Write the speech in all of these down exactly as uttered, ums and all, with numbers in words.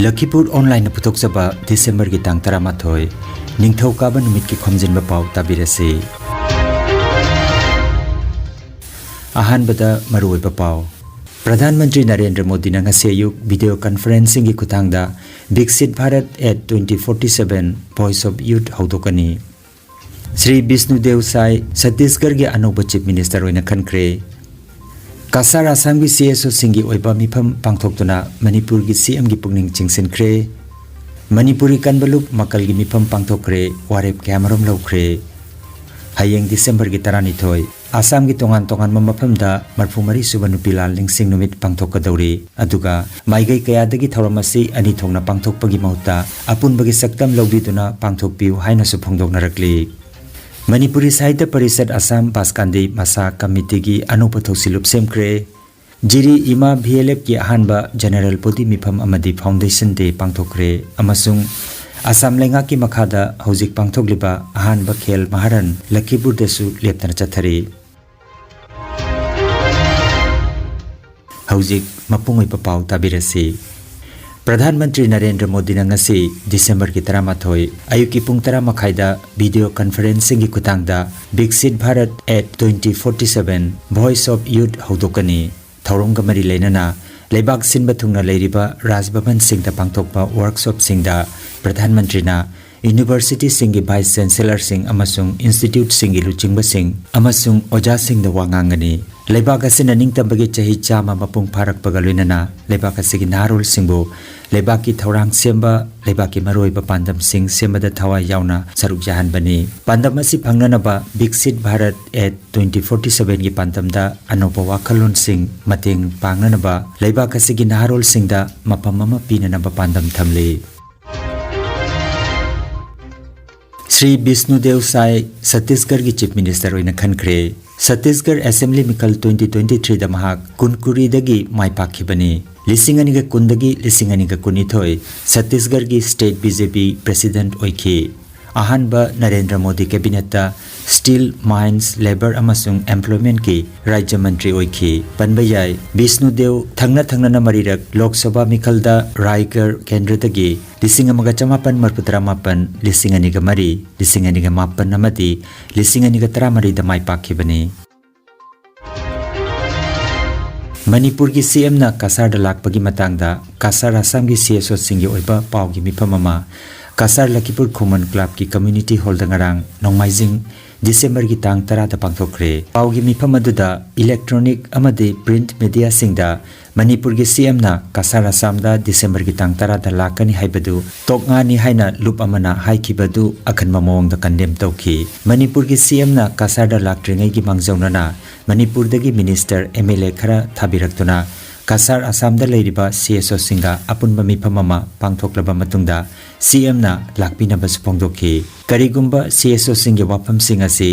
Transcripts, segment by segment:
ꯂꯈꯤꯄꯨꯔ ꯑꯣꯟꯂꯥꯏꯟꯅ ꯄꯨꯊꯣꯛꯆꯕ ꯗꯤꯁꯦꯝꯕꯔꯒꯤ ꯇꯥꯡ ꯇꯔꯥꯃꯥꯊꯣꯏ, ꯅꯤꯡꯊꯧꯀꯥꯕ ꯅꯨꯃꯤꯠꯀꯤ ꯈꯣꯝꯖꯤꯟꯕ ꯄꯥꯎ ꯇꯥꯕꯤꯔꯁꯤ꯫ ꯑꯍꯥꯟꯕꯗ ꯃꯔꯨꯑꯣꯏꯕ ꯄꯥꯎ꯫ ꯄ꯭ꯔꯙꯥꯟ ꯃꯟꯇ꯭ꯔꯤ ꯅꯔꯦꯟꯗ꯭ꯔ ꯃꯣꯗꯤꯅ ꯉꯁꯤ ꯑꯌꯨꯛ ꯚꯤꯗꯤꯑꯣ ꯀꯟꯐꯔꯦꯟꯁꯤꯡꯒꯤ ꯈꯨꯠꯊꯥꯡꯗ Viksit Bharat at twenty forty seven Voice of Youth ꯍꯧꯗꯣꯛꯀꯅꯤ꯫ ꯁ꯭ꯔꯤ ꯕꯤꯁꯅꯨꯗꯦꯕ ꯁꯥꯏ ꯁꯠꯇꯤꯁꯒꯔꯒꯤ ꯑꯅꯧꯕ ꯆꯤꯐ ꯃꯤꯅꯤꯁꯇꯔ ꯑꯣꯏꯅ ꯈꯟꯈ꯭ꯔꯦ꯫ ꯀꯁꯥꯔ ꯑꯁꯥꯝꯒꯤ ꯁꯤ ꯑꯦꯁ ꯑꯣꯁꯤꯡꯒꯤ ꯑꯣꯏꯕ ꯃꯤꯐꯝ ꯄꯥꯡꯊꯣꯛꯇꯨꯅ ꯃꯅꯤꯄꯨꯔꯒꯤ ꯁꯤ ꯑꯦꯝꯒꯤ ꯄꯨꯛꯅꯤꯡ ꯆꯤꯡꯁꯤꯟꯈ꯭ꯔꯦ꯫ ꯃꯅꯤꯄꯨꯔꯤ ꯀꯟꯕ ꯂꯨꯞ ꯃꯀꯜꯒꯤ ꯃꯤꯐꯝ ꯄꯥꯡꯊꯣꯛꯈ꯭ꯔꯦ, ꯋꯥꯔꯦꯞ ꯀꯌꯥꯃꯔꯨꯝ ꯂꯧꯈ꯭ꯔꯦ꯫ ꯍꯌꯦꯡ ꯗꯤꯁꯦꯝꯕꯔꯒꯤ ꯇꯔꯥꯅꯤꯊꯣꯏ, ꯑꯁꯥꯝꯒꯤ ꯇꯣꯉꯥꯟ ꯇꯣꯉꯥꯟꯕ ꯃꯐꯝꯗ ꯃꯔꯤꯐꯨ ꯃꯔꯤ ꯁꯨꯕ ꯅꯨꯄꯤ ꯂꯥꯜ ꯅꯤꯡꯁꯤꯡ ꯅꯨꯃꯤꯠ ꯄꯥꯡꯊꯣꯛꯀꯗꯧꯔꯤ꯫ ꯑꯗꯨꯒ ꯃꯥꯏꯀꯩ ꯀꯌꯥꯗꯒꯤ ꯊꯧꯔꯝ ꯑꯁꯤ ꯑꯅꯤ ꯊꯣꯛꯅ ꯄꯥꯡꯊꯣꯛꯄꯒꯤ ꯃꯍꯨꯠꯇ ꯑꯄꯨꯟꯕꯒꯤ ꯁꯛꯇꯝ ꯂꯧꯕꯤꯗꯨꯅ ꯄꯥꯡꯊꯣꯛꯄꯤꯌꯨ ꯍꯥꯏꯅꯁꯨ ꯐꯣꯡꯗꯣꯛꯅꯔꯛꯂꯤ꯫ ꯃꯅꯤꯄꯨꯔꯤ ꯁꯥꯍꯤꯇ꯭ꯌ ꯄꯔꯤꯁꯠ ꯑꯁꯥꯝ ꯕꯥꯁꯀꯥꯟꯗꯤ ꯃꯁꯥ ꯀꯃꯤꯇꯤꯒꯤ ꯑꯅꯧꯕ ꯊꯧꯁꯤꯜꯂꯨꯞ ꯁꯦꯝꯈ꯭ꯔꯦ꯫ ꯖꯤꯔꯤ ꯏꯃꯥ ꯚꯤ ꯑꯦꯜ ꯑꯦꯐꯀꯤ ꯑꯍꯥꯟꯕ ꯖꯦꯅꯔꯦꯜ ꯕꯣꯗꯤ ꯃꯤꯐꯝ ꯑꯃꯗꯤ ꯐꯥꯎꯟꯗꯦꯁꯟ ꯗꯦ ꯄꯥꯡꯊꯣꯛꯈ꯭ꯔꯦ ꯑꯃꯁꯨꯡ ꯑꯁꯥꯝ ꯂꯩꯉꯥꯛꯀꯤ ꯃꯈꯥꯗ ꯍꯧꯖꯤꯛ ꯄꯥꯡꯊꯣꯛꯂꯤꯕ ꯑꯍꯥꯟꯕ ꯈꯦꯜ ꯃꯍꯥꯔꯟ ꯂꯈꯤꯄꯨꯔꯗꯁꯨ ꯂꯦꯞꯇꯅ ꯆꯠꯊꯔꯤ꯫ ꯍꯧꯖꯤꯛ ꯃꯄꯨꯡ ꯑꯣꯏꯕ ꯄꯥꯎ ꯇꯥꯕꯤꯔꯁꯤ꯫ ꯄ꯭ꯔꯙꯥꯟ ꯃꯟꯇ꯭ꯔꯤ ꯅꯔꯦꯟꯗ꯭ꯔ ꯃꯣꯗꯤꯅ ꯉꯁꯤ ꯗꯤꯁꯦꯝꯕꯔꯒꯤ ꯇꯔꯥꯃꯥꯊꯣꯏ ꯑꯌꯨꯛꯀꯤ ꯄꯨꯡ ꯇꯔꯥ ꯃꯈꯥꯏꯗ ꯚꯤꯗꯤꯑꯣ ꯀꯟꯐꯔꯦꯟꯁꯤꯡꯒꯤ ꯈꯨꯠꯊꯥꯡꯗ Viksit Bharat at twenty forty seven Voice of Youth ꯍꯧꯗꯣꯛꯀꯅꯤ꯫ ꯊꯧꯔꯝꯒ ꯃꯔꯤ ꯂꯩꯅꯅ ꯂꯩꯕꯥꯛ ꯁꯤꯟꯕ ꯊꯨꯡꯅ ꯂꯩꯔꯤꯕ ꯔꯥꯖ ꯚꯕꯟꯁꯤꯡꯗ ꯄꯥꯡꯊꯣꯛꯄ ꯋꯥꯔꯛꯁꯣꯞꯁꯤꯡꯗ ꯄ꯭ꯔꯙꯥꯟ ꯃꯟꯇ꯭ꯔꯤꯅ ꯌꯨꯅꯤꯚꯔꯁꯤꯇꯤꯁꯤꯡꯒꯤ ꯚꯥꯏꯁ ꯆꯦꯟꯁꯦꯂꯔꯁꯤꯡ ꯑꯃꯁꯨꯡ ꯏꯟꯁꯇꯤꯇ꯭ꯌꯨꯠꯁꯤꯡꯒꯤ ꯂꯨꯆꯤꯡꯕꯁꯤꯡ ꯑꯃꯁꯨꯡ ꯑꯣꯖꯥꯁꯤꯡꯗ ꯋꯥ ꯉꯥꯡꯒꯅꯤ꯫ ꯂꯩꯕꯥꯛ ꯑꯁꯤꯅ ꯅꯤꯡꯇꯝꯕꯒꯤ ꯆꯍꯤ ꯆꯥꯝꯃ ꯃꯄꯨꯡ ꯐꯥꯔꯛꯄꯒ ꯂꯣꯏꯅꯅ ꯂꯩꯕꯥꯛ ꯑꯁꯤꯒꯤ ꯅꯍꯥꯔꯣꯜꯁꯤꯡꯕꯨ ꯂꯩꯕꯥꯛꯀꯤ ꯊꯧꯔꯥꯡ ꯁꯦꯝꯕ, ꯂꯩꯕꯥꯛꯀꯤ ꯃꯔꯨꯑꯣꯏꯕ ꯄꯥꯟꯗꯝꯁꯤꯡ ꯁꯦꯝꯕꯗ ꯊꯋꯥꯏ ꯌꯥꯎꯅ ꯁꯔꯨꯛ ꯌꯥꯍꯟꯕꯅꯤ꯫ ꯄꯥꯟꯗꯝ ꯑꯁꯤ ꯐꯪꯅꯅꯕ Viksit Bharat at twenty forty seven ꯒꯤ ꯄꯥꯟꯗꯝꯗ ꯑꯅꯧꯕ ꯋꯥꯈꯜꯂꯣꯟꯁꯤꯡ ꯃꯇꯦꯡ ꯄꯥꯡꯅꯅꯕ ꯂꯩꯕꯥꯛ ꯑꯁꯤꯒꯤ ꯅꯍꯥꯔꯣꯜꯁꯤꯡꯗ ꯃꯐꯝ ꯑꯃ ꯄꯤꯅꯅꯕ ꯄꯥꯟꯗꯝ ꯊꯝꯂꯤ꯫ ꯁ꯭ꯔꯤ ꯕꯤꯁꯅꯨꯗꯦꯕ ꯁꯥꯏ ꯁꯠꯇꯤꯁꯒꯔꯒꯤ ꯆꯤꯐ ꯃꯤꯅꯤꯁꯇꯔ ꯑꯣꯏꯅ ꯈꯟꯈ꯭ꯔꯦ꯫ ꯁꯠꯇꯤꯁꯒꯔ ꯑꯦꯁꯦꯝꯕ꯭ꯂꯤ ꯃꯤꯈꯜ twenty twenty three ꯗ ꯃꯍꯥꯛ ꯀꯨꯟꯀꯨꯔꯤꯗꯒꯤ ꯃꯥꯏ ꯄꯥꯛꯈꯤꯕꯅꯤ꯫ ꯂꯤꯁꯤꯡ ꯑꯅꯤꯒ ꯀꯨꯟꯗꯒꯤ ꯂꯤꯁꯤꯡ ꯑꯅꯤꯒ ꯀꯨꯟꯅꯤꯊꯣꯏ ꯁꯠꯇꯤꯁꯒꯔꯒꯤ state B J P president ꯑꯣꯏꯈꯤ꯫ ꯑꯍꯥꯟꯕ ꯅꯔꯦꯟꯗ꯭ꯔ ꯃꯣꯗꯤ ꯀꯦꯕꯤꯅꯦꯠꯇ ꯁ꯭ꯇꯤꯜ, ꯃꯥꯏꯟꯁ, ꯂꯦꯕꯔ ꯑꯃꯁꯨꯡ ꯑꯦꯝꯄ꯭ꯂꯣꯏꯃꯦꯟꯠꯀꯤ ꯔꯥꯖ꯭ꯌ ꯃꯟꯇ꯭ꯔꯤ ꯑꯣꯏꯈꯤ꯫ ꯄꯟꯕ ꯌꯥꯏ, ꯕꯤꯁꯅꯨ ꯗꯦꯕ ꯊꯪꯅ ꯊꯪꯅꯅ ꯃꯔꯤꯔꯛ ꯂꯣꯛ ꯁꯚꯥ ꯃꯤꯈꯜꯗ ꯔꯥꯏꯒꯔ ꯀꯦꯟꯗ꯭ꯔꯗꯒꯤ ꯂꯤꯁꯤꯡ ꯑꯃꯒ ꯆꯃꯥꯄꯟ ꯃꯔꯤꯐꯨ ꯇꯔꯥꯃꯥꯄꯟ, ꯂꯤꯁꯤꯡ ꯑꯅꯤꯒ ꯃꯔꯤ, ꯂꯤꯁꯤꯡ ꯑꯅꯤꯒ ꯃꯥꯄꯟ ꯑꯃꯗꯤ ꯂꯤꯁꯤꯡ ꯑꯅꯤꯒ ꯇꯔꯥꯃꯔꯤꯗ ꯃꯥꯏ ꯄꯥꯛꯈꯤꯕꯅꯤ꯫ ꯃꯅꯤꯄꯨꯔꯒꯤ ꯁꯤ ꯑꯦꯝꯅ ꯀꯁꯥꯔꯗ ꯂꯥꯛꯄꯒꯤ ꯃꯇꯥꯡꯗ ꯀꯁꯥꯔ ꯑꯁꯥꯝꯒꯤ ꯁꯤ ꯑꯦꯁ ꯑꯣꯁꯤꯡꯒꯤ ꯑꯣꯏꯕ ꯄꯥꯎꯒꯤ ꯃꯤꯐꯝ ꯑꯃ ꯀꯁꯥꯔ ꯂꯈꯤꯄꯨꯔ ꯈꯨꯃꯟ ꯀ꯭ꯂꯕꯀꯤ ꯀꯝꯃ꯭ꯌꯨꯅꯤꯇꯤ ꯍꯣꯜꯗ ꯉꯔꯥꯡ ꯅꯣꯡꯃꯥꯏꯖꯤꯡ ꯗꯤꯁꯦꯝꯕꯔꯒꯤ ꯇꯥꯡ ꯇꯔꯥꯗ ꯄꯥꯡꯊꯣꯛꯈ꯭ꯔꯦ꯫ ꯄꯥꯎꯒꯤ ꯃꯤꯐꯝ ꯑꯗꯨꯗ ꯏꯂꯦꯛꯇ꯭ꯔꯣꯅꯤꯛ ꯑꯃꯗꯤ ꯄ꯭ꯔꯤꯟꯠ ꯃꯦꯗꯤꯌꯥꯁꯤꯡꯗ ꯃꯅꯤꯄꯨꯔꯒꯤ ꯁꯤ ꯑꯦꯝꯅ ꯀꯁꯥꯔ ꯑꯁꯥꯝꯗ ꯗꯤꯁꯦꯝꯕꯔꯒꯤ ꯇꯥꯡ ꯇꯔꯥꯗ ꯂꯥꯛꯀꯅꯤ ꯍꯥꯏꯕꯗꯨ ꯇꯣꯛꯉꯥꯅꯤ ꯍꯥꯏꯅ ꯂꯨꯞ ꯑꯃꯅ ꯍꯥꯏꯈꯤꯕꯗꯨ ꯑꯈꯟꯕ ꯃꯑꯣꯡꯗ ꯀꯟꯗꯦꯝ ꯇꯧꯈꯤ꯫ ꯃꯅꯤꯄꯨꯔꯒꯤ ꯁꯤ ꯑꯦꯝꯅ ꯀꯁꯥꯔꯗ ꯂꯥꯛꯇ꯭ꯔꯤꯉꯩꯒꯤ ꯃꯥꯡꯖꯧꯅꯅ ꯃꯅꯤꯄꯨꯔꯗꯒꯤ ꯃꯤꯅꯤꯁꯇꯔ, ꯑꯦꯝ ꯑꯦꯜ ꯑꯦ ꯈꯔ ꯊꯥꯕꯤꯔꯛꯇꯨꯅ ꯀꯁꯥꯔ ꯑꯁꯥꯝꯗ ꯂꯩꯔꯤꯕ ꯁꯤ ꯑꯦꯁ ꯑꯣꯁꯤꯡꯒ ꯑꯄꯨꯟꯕ ꯃꯤꯐꯝ ꯑꯃ ꯄꯥꯡꯊꯣꯛꯂꯕ ꯃꯇꯨꯡꯗ ꯁꯤ ꯑꯦꯝꯅ ꯂꯥꯛꯄꯤꯅꯕꯁꯨ ꯐꯣꯡꯗꯣꯛꯈꯤ꯫ ꯀꯔꯤꯒꯨꯝꯕ ꯁꯤ ꯑꯦꯁ ꯑꯣꯁꯤꯡꯒꯤ ꯋꯥꯐꯝꯁꯤꯡ ꯑꯁꯤ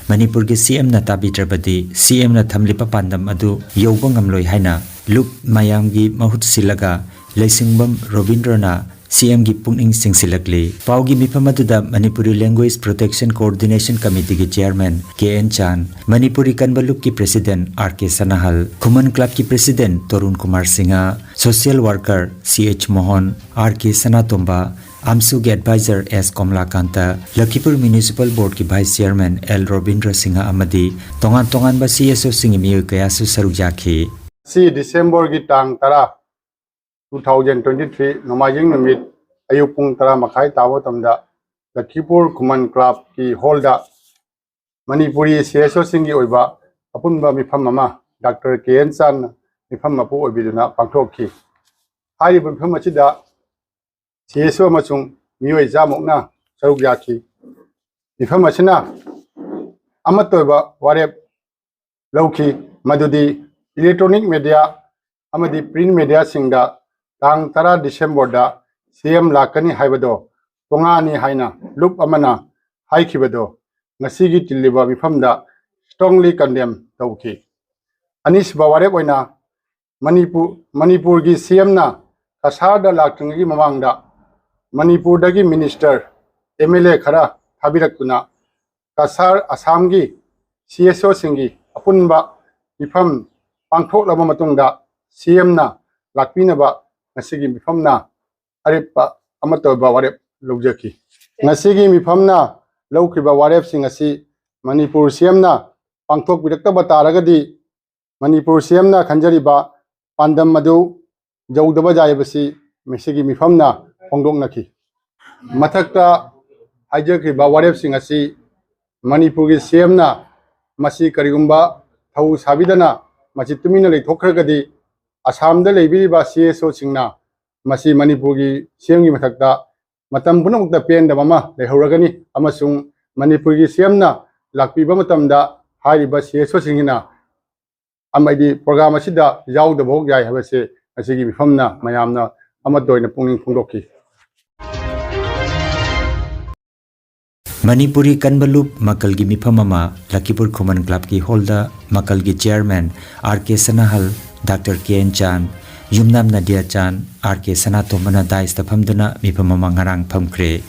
ꯃꯅꯤꯄꯨꯔꯒꯤ ꯁꯤ ꯑꯦꯝꯅ ꯇꯥꯕꯤꯗ꯭ꯔꯕꯗꯤ ꯁꯤ ꯑꯦꯝꯅ ꯊꯝꯂꯤꯕ ꯄꯥꯟꯗꯝ ꯑꯗꯨ ꯌꯧꯕ ꯉꯝꯂꯣꯏ ꯍꯥꯏꯅ ꯂꯨꯞ ꯃꯌꯥꯝꯒꯤ ꯃꯍꯨꯠ ꯁꯤꯜꯂꯒ ꯂꯩꯁꯤꯡꯕꯝ ꯔꯣꯕꯤꯟꯗ꯭ꯔꯅ ꯁꯤ ꯑꯦꯝꯒꯤ ꯄꯨꯛꯅꯤꯡ ꯆꯤꯡꯁꯤꯜꯂꯛꯂꯤ꯫ ꯄꯥꯎꯒꯤ ꯃꯤꯐꯝ ꯑꯗꯨꯗ ꯃꯅꯤꯄꯨꯔꯤ ꯂꯦꯡꯒ꯭ꯋꯦꯖ ꯄ꯭ꯔꯣꯇꯦꯛꯁꯟ ꯀꯣꯑꯣꯔꯗꯤꯅꯦꯁꯟ ꯀꯃꯤꯇꯤꯒꯤ chairman K N Chan, Manipuri ꯀꯟꯕ ꯂꯨꯞꯀꯤ president R K Sanahal, Khuman ꯀ꯭ꯂꯕꯀꯤ president Torun Kumar Singh, social worker C H Mohan, R K Sanatomba, ꯑꯝꯁꯨꯒꯤ advisor S Komolakanta, Lakhipur municipal ꯕꯣꯔꯗꯀꯤ vice chairman L Robindra Singh ꯑꯃꯗꯤ ꯇꯣꯉꯥꯟ ꯇꯣꯉꯥꯟꯕ ꯁꯤ ꯑꯦꯁ ꯑꯣꯁꯤꯡꯒꯤ ꯃꯤꯑꯣꯏ ꯀꯌꯥꯁꯨ ꯁꯔꯨꯛ ꯌꯥꯈꯤ꯫ ꯉꯁꯤ ꯗꯤꯁꯦꯝꯕꯔꯒꯤ ꯇꯥꯡ ꯇꯔꯥ, two thousand twenty three, ꯅꯣꯡꯃꯥꯏꯖꯤꯡ ꯅꯨꯃꯤꯠ ꯑꯌꯨꯛ ꯄꯨꯡ ꯇꯔꯥ ꯃꯈꯥꯏ ꯇꯥꯕ ꯃꯇꯝꯗ ꯂꯈꯤꯄꯨꯔ ꯈꯨꯃꯟ ꯀ꯭ꯂꯕꯀꯤ ꯍꯣꯜꯗ ꯃꯅꯤꯄꯨꯔꯤ ꯁꯤ ꯑꯦꯁ ꯑꯣꯁꯤꯡꯒꯤ ꯑꯣꯏꯕ ꯑꯄꯨꯟꯕ ꯃꯤꯐꯝ ꯑꯃ ꯗꯥꯛꯇꯔ ꯀꯦ ꯑꯦꯟ ꯆꯥꯟꯅ ꯃꯤꯐꯝ ꯃꯄꯨ ꯑꯣꯏꯕꯤꯗꯨꯅ ꯄꯥꯡꯊꯣꯛꯈꯤ꯫ ꯍꯥꯏꯔꯤꯕ ꯃꯤꯐꯝ ꯑꯁꯤꯗ ꯁꯤ ꯑꯦꯁ ꯑꯣ ꯑꯃꯁꯨꯡ ꯃꯤꯑꯣꯏ ꯆꯥꯝꯃꯨꯛꯅ ꯁꯔꯨꯛ ꯌꯥꯈꯤ꯫ ꯃꯤꯐꯝ ꯑꯁꯤꯅ ꯑꯃꯠꯇ ꯑꯣꯏꯕ ꯋꯥꯔꯦꯞ ꯂꯧꯈꯤ, ꯃꯗꯨꯗꯤ ꯏꯂꯦꯛꯇ꯭ꯔꯣꯅꯤꯛ ꯃꯦꯗꯤꯌꯥ ꯑꯃꯗꯤ ꯄ꯭ꯔꯤꯟꯠ ꯃꯦꯗꯤꯌꯥꯁꯤꯡꯗ ꯇꯥꯡ ꯇꯔꯥ ꯗꯤꯁꯦꯝꯕꯔꯗ ꯁꯤ ꯑꯦꯝ ꯂꯥꯛꯀꯅꯤ ꯍꯥꯏꯕꯗꯣ ꯇꯣꯉꯥꯅꯤ ꯍꯥꯏꯅ ꯂꯨꯞ ꯑꯃꯅ ꯍꯥꯏꯈꯤꯕꯗꯣ ꯉꯁꯤꯒꯤ ꯇꯤꯜꯂꯤꯕ ꯃꯤꯐꯝꯗ strongly condemn ꯇꯧꯈꯤ꯫ ꯑꯅꯤꯁꯨꯕ ꯋꯥꯔꯦꯞ ꯑꯣꯏꯅ ꯃꯅꯤꯄꯨꯔ, ꯃꯅꯤꯄꯨꯔꯒꯤ ꯁꯤ ꯑꯦꯝꯅ ꯀꯁꯥꯔꯗ ꯂꯥꯛꯇ꯭ꯔꯤꯉꯩꯒꯤ ꯃꯃꯥꯡꯗ ꯃꯅꯤꯄꯨꯔꯗꯒꯤ ꯃꯤꯅꯤꯁꯇꯔ, ꯑꯦꯝ ꯑꯦꯜ ꯑꯦ ꯈꯔ ꯊꯥꯕꯤꯔꯛꯇꯨꯅ ꯀꯁꯥꯔ ꯑꯁꯥꯝꯒꯤ ꯁꯤ ꯑꯦꯁ ꯑꯣꯁꯤꯡꯒꯤ ꯑꯄꯨꯟꯕ ꯃꯤꯐꯝ ꯄꯥꯡꯊꯣꯛꯂꯕ ꯃꯇꯨꯡꯗ ꯁꯤ ꯑꯦꯝꯅ ꯂꯥꯛꯄꯤꯅꯕ ꯉꯁꯤꯒꯤ ꯃꯤꯐꯝꯅ ꯑꯔꯦꯞꯄ ꯑꯃꯠꯇ ꯑꯣꯏꯕ ꯋꯥꯔꯦꯞ ꯂꯧꯖꯈꯤ꯫ ꯉꯁꯤꯒꯤ ꯃꯤꯐꯝꯅ ꯂꯧꯈꯤꯕ ꯋꯥꯔꯦꯞꯁꯤꯡ ꯑꯁꯤ ꯃꯅꯤꯄꯨꯔ ꯁꯤ ꯑꯦꯝꯅ ꯄꯥꯡꯊꯣꯛꯄꯤꯔꯛꯇꯕ ꯇꯥꯔꯒꯗꯤ ꯃꯅꯤꯄꯨꯔ ꯁꯤ ꯑꯦꯝꯅ ꯈꯟꯖꯔꯤꯕ ꯄꯥꯟꯗꯝ ꯑꯗꯨ ꯌꯧꯗꯕ ꯌꯥꯏ ꯍꯥꯏꯕꯁꯤ ꯃꯁꯤꯒꯤ ꯃꯤꯐꯝꯅ ꯐꯣꯡꯗꯣꯛꯅꯈꯤ꯫ ꯃꯊꯛꯇ ꯍꯥꯏꯖꯈ꯭ꯔꯤꯕ ꯋꯥꯔꯦꯞꯁꯤꯡ ꯑꯁꯤ ꯃꯅꯤꯄꯨꯔꯒꯤ ꯁꯤ ꯑꯦꯝꯅ ꯃꯁꯤ ꯀꯔꯤꯒꯨꯝꯕ ꯊꯧ ꯁꯥꯕꯤꯗꯅ ꯃꯁꯤ ꯇꯨꯃꯤꯟꯅ ꯂꯩꯊꯣꯛꯈ꯭ꯔꯒꯗꯤ ꯑꯁꯥꯝꯗ ꯂꯩꯕꯤꯔꯤꯕ ꯁꯤ ꯑꯦꯁ ꯑꯣꯁꯤꯡꯅ ꯃꯁꯤ ꯃꯅꯤꯄꯨꯔꯒꯤ ꯁꯤ ꯑꯦꯝꯒꯤ ꯃꯊꯛꯇ ꯃꯇꯝ ꯄꯨꯝꯅꯃꯛꯇ ꯄꯦꯟꯗꯕ ꯑꯃ ꯂꯩꯍꯧꯔꯒꯅꯤ ꯑꯃꯁꯨꯡ ꯃꯅꯤꯄꯨꯔꯒꯤ ꯁꯤ ꯑꯦꯝꯅ ꯂꯥꯛꯄꯤꯕ ꯃꯇꯝꯗ ꯍꯥꯏꯔꯤꯕ ꯁꯤ ꯑꯦꯁ ꯑꯣꯁꯤꯡꯁꯤꯅ ꯑꯃꯗꯤ ꯄ꯭ꯔꯣꯒ꯭ꯔꯥꯝ ꯑꯁꯤꯗ ꯌꯥꯎꯗꯕ ꯍꯣꯛ ꯌꯥꯏ ꯍꯥꯏꯕꯁꯦ ꯉꯁꯤꯒꯤ ꯃꯤꯐꯝꯅ ꯃꯌꯥꯝꯅ ꯑꯃꯠꯇ ꯑꯣꯏꯅ ꯄꯨꯛꯅꯤꯡ ꯐꯣꯡꯗꯣꯛꯈꯤ꯫ ꯃꯅꯤꯄꯨꯔꯤ ꯀꯟꯕ ꯂꯨꯞ ꯃꯀꯜꯒꯤ ꯃꯤꯐꯝ ꯑꯃ ꯂꯈꯤꯄꯨꯔ ꯈꯨꯃꯟ ꯀ꯭ꯂꯕꯀꯤ ꯍꯣꯜꯗ ꯃꯀꯜꯒꯤ chairman R K Sanahal, doctor K N Chan, Yumnam ꯅꯗꯤꯌꯥ ꯆꯥꯟ, ꯑꯥꯔ ꯀꯦ ꯁꯅꯥꯇꯣꯝꯕꯅ ꯗꯥꯏꯁꯇ ꯐꯝꯗꯨꯅ ꯃꯤꯐꯝ ꯑꯃ ꯉꯔꯥꯡ ꯐꯝꯈ꯭ꯔꯦ꯫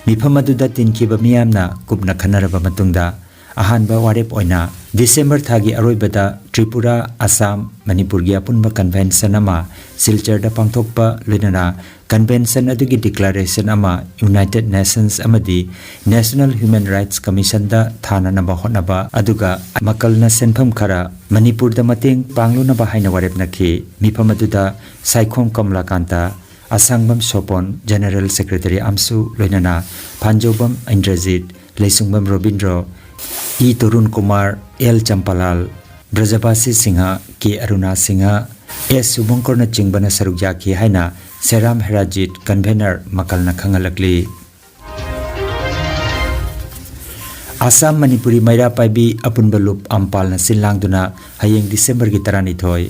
ꯃꯤꯐꯝ ꯑꯗꯨꯗ ꯇꯤꯟꯈꯤꯕ ꯃꯤꯌꯥꯝꯅ ꯀꯨꯞꯅ ꯈꯟꯅꯔꯕ ꯃꯇꯨꯡꯗ ꯑꯍꯥꯟꯕ ꯋꯥꯔꯦꯞ ꯑꯣꯏꯅ ꯗꯤꯁꯦꯝꯕꯔ ꯊꯥꯒꯤ ꯑꯔꯣꯏꯕꯗ ꯇ꯭ꯔꯤꯄꯨꯔꯥ, ꯑꯁꯥꯝ, ꯃꯅꯤꯄꯨꯔꯒꯤ ꯑꯄꯨꯟꯕ ꯀꯟꯚꯦꯟꯁꯟ ꯑꯃ ꯁꯤꯜꯆꯔꯗ ꯄꯥꯡꯊꯣꯛꯄ, ꯂꯣꯏꯅꯅ ꯀꯟꯚꯦꯟꯁꯟ ꯑꯗꯨꯒꯤ ꯗꯤꯀ꯭ꯂꯥꯔꯦꯁꯟ ꯑꯃ ꯌꯨꯅꯥꯏꯇꯦꯗ ꯅꯦꯁꯟꯁ ꯑꯃꯗꯤ ꯅꯦꯁꯅꯦꯜ ꯍ꯭ꯌꯨꯃꯦꯟ ꯔꯥꯏꯠꯁ ꯀꯃꯤꯁꯟꯗ ꯊꯥꯅꯅꯕ ꯍꯣꯠꯅꯕ, ꯑꯗꯨꯒ ꯃꯀꯜꯅ ꯁꯦꯟꯐꯝ ꯈꯔ ꯃꯅꯤꯄꯨꯔꯗ ꯃꯇꯦꯡ ꯄꯥꯡꯂꯨꯅꯕ ꯍꯥꯏꯅ ꯋꯥꯔꯦꯞꯅꯈꯤ꯫ ꯃꯤꯐꯝ ꯑꯗꯨꯗ ꯁꯥꯏꯈꯣꯝ ꯀꯃꯂꯥꯀꯥꯟꯇ, ꯑꯁꯥꯡꯕꯝ ꯁꯣꯄꯣꯟ, ꯖꯦꯅꯔꯦꯜ ꯁꯦꯀ꯭ꯔꯦꯇꯔꯤ ꯑꯝꯁꯨ, ꯂꯣꯏꯅꯅ ꯐꯥꯟꯖꯧꯕꯝ ꯏꯟꯗ꯭ꯔꯖꯤꯠ, ꯂꯩꯁꯨꯡꯕꯝ ꯔꯣꯕꯤꯟꯗ꯭ꯔꯣ, ꯏ ꯇꯔꯨꯟ ꯀꯨꯃꯥꯔ, ꯑꯦꯜ ꯆꯝꯄꯥꯂꯥꯜ, ꯕ꯭ꯔꯖꯕꯥꯁꯤ ꯁꯤꯡꯍ, ꯀꯦ ꯑꯔꯨꯅꯥ ꯁꯤꯡꯍ, ꯑꯦꯁ ꯁꯨꯚꯪꯀꯔꯅꯆꯤꯡꯕꯅ ꯁꯔꯨꯛ ꯌꯥꯈꯤ ꯍꯥꯏꯅ ꯁꯦꯔꯥꯝ ꯍꯦꯔꯥꯖꯤꯠ, ꯀꯟꯚꯦꯅꯔ ꯃꯀꯜꯅ ꯈꯪꯍꯜꯂꯛꯂꯤ꯫ ꯑꯁꯥꯝ ꯃꯅꯤꯄꯨꯔꯤ ꯃꯩꯔꯥ ꯄꯥꯏꯕꯤ ꯑꯄꯨꯟꯕ ꯂꯨꯞ ꯑꯝꯄꯥꯜꯅ ꯁꯤꯜ ꯂꯥꯡꯗꯨꯅ ꯍꯌꯦꯡ ꯗꯤꯁꯦꯝꯕꯔꯒꯤ ꯇꯔꯥꯅꯤꯊꯣꯏ,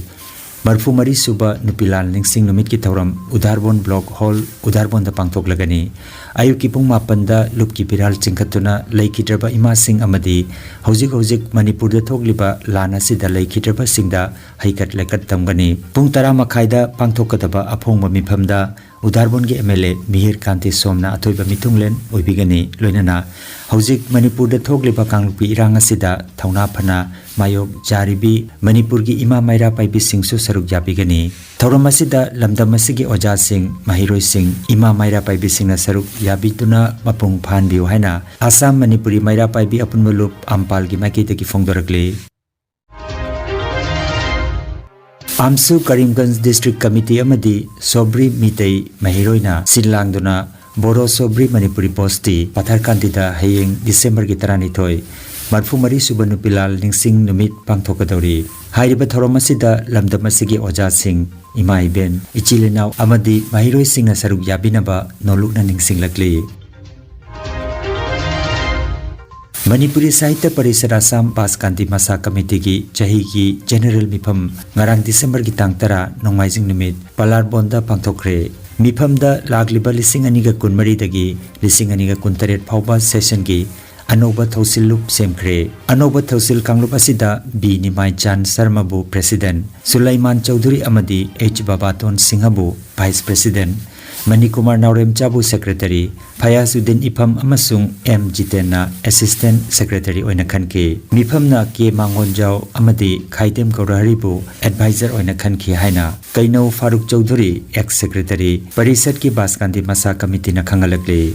ꯃꯔꯤꯐꯨ ꯃꯔꯤ ꯁꯨꯕ ꯅꯨꯄꯤꯂꯥꯜ ꯅꯤꯡꯁꯤꯡ ꯅꯨꯃꯤꯠꯀꯤ ꯊꯧꯔꯝ ꯎꯗꯥꯔꯕꯣꯟ ꯕ꯭ꯂꯣꯛ ꯍꯣꯜ ꯎꯗꯥꯔꯕꯣꯟꯗ ꯄꯥꯡꯊꯣꯛꯂꯒꯅꯤ꯫ ꯑꯌꯨꯛꯀꯤ ꯄꯨꯡ ꯃꯥꯄꯟꯗ ꯂꯨꯞꯀꯤ ꯐꯤꯔꯥꯜ ꯆꯤꯡꯈꯠꯇꯨꯅ ꯂꯩꯈꯤꯗ꯭ꯔꯕ ꯏꯃꯥꯁꯤꯡ ꯑꯃꯗꯤ ꯍꯧꯖꯤꯛ ꯍꯧꯖꯤꯛ ꯃꯅꯤꯄꯨꯔꯗ ꯊꯣꯛꯂꯤꯕ ꯂꯥꯟ ꯑꯁꯤꯗ ꯂꯩꯈꯤꯗ꯭ꯔꯕꯁꯤꯡꯗ ꯍꯩꯀꯠ ꯂꯩꯀꯠ ꯇꯝꯒꯅꯤ꯫ ꯄꯨꯡ ꯇꯔꯥ ꯃꯈꯥꯏꯗ ꯄꯥꯡꯊꯣꯛꯀꯗꯕ ꯑꯐꯣꯡꯕ ꯃꯤꯐꯝꯗ ꯎꯗꯥꯔꯕꯣꯟꯒꯤ M L A ꯃꯤꯍꯤꯔ ꯀꯥꯟꯇꯤ ꯁꯣꯝꯅ ꯑꯊꯣꯏꯕ ꯃꯤꯊꯨꯡꯂꯦꯟ ꯑꯣꯏꯕꯤꯒꯅꯤ꯫ ꯂꯣꯏꯅꯅ ꯍꯧꯖꯤꯛ ꯃꯅꯤꯄꯨꯔꯗ ꯊꯣꯛꯂꯤꯕ ꯀꯥꯡꯂꯨꯞꯀꯤ ꯏꯔꯥꯡ ꯑꯁꯤꯗ ꯊꯧꯅꯥ ꯐꯅ ꯃꯥꯌꯣꯛ ꯆꯥꯔꯤꯕꯤ ꯃꯅꯤꯄꯨꯔꯒꯤ ꯏꯃꯥ ꯃꯩꯔꯥ ꯄꯥꯏꯕꯤꯁꯤꯡꯁꯨ ꯁꯔꯨꯛ ꯌꯥꯕꯤꯒꯅꯤ꯫ ꯊꯧꯔꯝ ꯑꯁꯤꯗ ꯂꯝꯗꯝ ꯑꯁꯤꯒꯤ ꯑꯣꯖꯥꯁꯤꯡ, ꯃꯍꯩꯔꯣꯏꯁꯤꯡ, ꯏꯃꯥ ꯃꯩꯔꯥ ꯄꯥꯏꯕꯤꯁꯤꯡꯅ ꯁꯔꯨꯛ ꯌꯥꯕꯤꯗꯨꯅ ꯃꯄꯨꯡ ꯐꯥꯍꯟꯕꯤꯌꯨ ꯍꯥꯏꯅ ꯑꯁꯥꯝ ꯃꯅꯤꯄꯨꯔꯤ ꯃꯩꯔꯥ ꯄꯥꯏꯕꯤ ꯑꯄꯨꯟꯕ ꯂꯨꯞ ꯑꯝꯄꯥꯜꯒꯤ ꯃꯥꯏꯀꯩꯗꯒꯤ ꯐꯣꯡꯗꯣꯔꯛꯂꯤ꯫ ꯑꯥꯝꯁꯨ ꯀꯔꯤꯝꯒꯟꯖ ꯗꯤꯁꯇ꯭ꯔꯤꯛ ꯀꯃꯤꯇꯤ ꯑꯃꯗꯤ ꯁꯣꯕ꯭ꯔꯤ ꯃꯤꯇꯩ ꯃꯍꯩꯔꯣꯏꯅ ꯁꯤꯜ ꯂꯥꯡꯗꯨꯅ ꯕꯣꯔꯣ ꯁꯣꯕ꯭ꯔꯤ ꯃꯅꯤꯄꯨꯔꯤ ꯕꯣꯁꯇꯤ ꯄꯊꯔꯀꯥꯟꯇꯤꯗ ꯍꯌꯦꯡ ꯗꯤꯁꯦꯝꯕꯔꯒꯤ ꯇꯔꯥꯅꯤꯊꯣꯏ, ꯃꯔꯤꯐꯨ ꯃꯔꯤ ꯁꯨꯕ ꯅꯨꯄꯤꯂꯥꯜ ꯅꯤꯡꯁꯤꯡ ꯅꯨꯃꯤꯠ ꯄꯥꯡꯊꯣꯛꯀꯗꯧꯔꯤ꯫ ꯍꯥꯏꯔꯤꯕ ꯊꯧꯔꯝ ꯑꯁꯤꯗ ꯂꯝꯗꯝ ꯑꯁꯤꯒꯤ ꯑꯣꯖꯥꯁꯤꯡ, ꯏꯃꯥ ꯏꯕꯦꯟ, ꯏꯆꯤꯜ ꯏꯅꯥꯎ ꯑꯃꯗꯤ ꯃꯍꯩꯔꯣꯏꯁꯤꯡꯅ ꯁꯔꯨꯛ ꯌꯥꯕꯤꯅꯕ ꯅꯣꯜꯂꯨꯛꯅ ꯅꯤꯡꯁꯤꯡꯂꯛꯂꯤ꯫ ꯃꯅꯤꯄꯨꯔꯤ ꯁꯥꯍꯤꯇ꯭ꯌ ꯄꯔꯤꯁꯠ ꯑꯁꯥꯝ ꯕꯥꯁꯀꯥꯟꯇꯤ ꯃꯁꯥ ꯀꯃꯤꯇꯤꯒꯤ ꯆꯍꯤꯒꯤ ꯖꯦꯅꯦꯔꯦꯜ ꯃꯤꯐꯝ ꯉꯔꯥꯡ ꯗꯤꯁꯦꯝꯕꯔꯒꯤ ꯇꯥꯡ ꯇꯔꯥ, ꯅꯣꯡꯃꯥꯏꯖꯤꯡ ꯅꯨꯃꯤꯠ ꯄꯂꯥꯔꯕꯣꯟꯗ ꯄꯥꯡꯊꯣꯛꯈ꯭ꯔꯦ꯫ ꯃꯤꯐꯝꯗ ꯂꯥꯛꯂꯤꯕ ꯂꯤꯁꯤꯡ ꯑꯅꯤꯒ ꯀꯨꯟꯃꯔꯤꯗꯒꯤ ꯂꯤꯁꯤꯡ ꯑꯅꯤꯒ ꯀꯨꯟꯇꯔꯦꯠ ꯐꯥꯎꯕ ꯁꯦꯁꯟꯒꯤ ꯑꯅꯧꯕ ꯊꯧꯁꯤꯜ ꯂꯨꯞ ꯁꯦꯝꯈ꯭ꯔꯦ꯫ ꯑꯅꯧꯕ ꯊꯧꯁꯤꯜ ꯀꯥꯡꯂꯨꯞ ꯑꯁꯤꯗ ꯕꯤ ꯅꯤꯃꯥꯏꯆꯥꯟ ꯁꯔꯃꯕꯨ ꯄ꯭ꯔꯦꯁꯤꯗꯦꯟ, ꯁꯨꯂꯩꯃꯥꯟ ꯆꯧꯙꯨꯔꯤ ꯑꯃꯗꯤ H ꯕꯕꯥꯇꯣꯟ ꯁꯤꯡꯍꯕꯨ vice president, Manikumar ꯅꯥꯎꯔꯦꯝꯆꯥꯕꯨ secretary, ꯐꯌꯥꯖꯨꯗꯤꯟ ꯏꯐꯝ ꯑꯃꯁꯨꯡ ꯑꯦꯝ ꯖꯤꯇꯦꯟꯅ ꯑꯦꯁꯤꯁꯇꯦꯟ ꯁꯦꯀ꯭ꯔꯦꯇꯔꯤ ꯑꯣꯏꯅ ꯈꯟꯈꯤ꯫ ꯃꯤꯐꯝꯅ ꯀꯦ ꯃꯥꯡꯒꯣꯟꯖꯥꯎ ꯑꯃꯗꯤ ꯈꯥꯏꯗꯦꯝ ꯒꯧꯔꯍꯔꯤꯕꯨ ꯑꯦꯗꯚꯥꯏꯖꯔ ꯑꯣꯏꯅ ꯈꯟꯈꯤ ꯍꯥꯏꯅ ꯀꯩꯅꯧ ꯐꯥꯔꯨꯛ ꯆꯧꯙꯨꯔꯤ, ꯑꯦꯛꯁ ꯁꯦꯀ꯭ꯔꯦꯇꯔꯤ, ꯄꯔꯤꯁꯠꯀꯤ ꯕꯥꯁꯀꯥꯟꯇꯤ ꯃꯁꯥ ꯀꯃꯤꯇꯤꯅ ꯈꯪꯍꯜꯂꯛꯂꯤ꯫